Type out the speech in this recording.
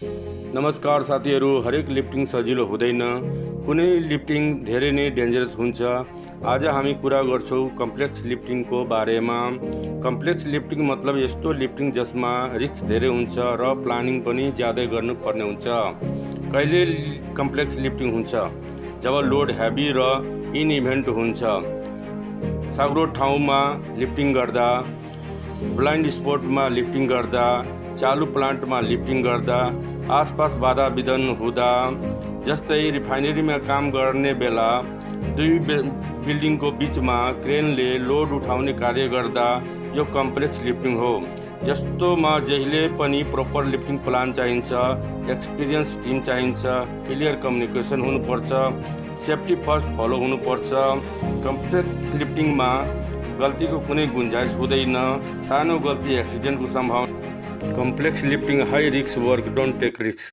नमस्कार साथीहरू, हरेक लिफ्टिङ सजिलो हुँदैन। कुनै लिफ्टिङ धेरै नै डेन्जरस हुन्छ। आज हामी कुरा गर्छौँ कम्प्लेक्स लिफ्टिङको बारेमा। कम्प्लेक्स लिफ्टिङ मतलब यस्तो लिफ्टिङ जसमा रिस्क धेरै हुन्छ र प्लानिङ पनि ज्यादै गर्नुपर्ने हुन्छ। कहिले कम्प्लेक्स लिफ्टिङ हुन्छ? जब लोड हेभी र इन इभेन्ट हुन्छ, साग्रो ठाउँमा लिफ्टिङ गर्दा, ब्लाइन्ड स्पोटमा लिफ्टिङ गर्दा, चालु प्लान्टमा लिफ्टिङ गर्दा, आसपास बाधा विघ्न हुँदा, जस्तै रिफाइनेरीमा काम गर्ने बेला, दुई बिल्डिङको बिचमा क्रेनले लोड उठाउने कार्य गर्दा यो कम्प्लेक्स लिफ्टिङ हो। यस्तोमा जहिले पनि प्रोपर लिफ्टिङ प्लान चाहिन्छ, एक्सपिरियन्स टिम चाहिन्छ, क्लियर कम्युनिकेसन हुनुपर्छ, सेफ्टी फर्स्ट फलो हुनुपर्छ। कम्प्लेक्स लिफ्टिङमा गल्तीको कुनै गुन्जाइस हुँदैन। सानो गल्ती एक्सिडेन्टको सम्भावना। Complex lifting high risk work, don't take risk.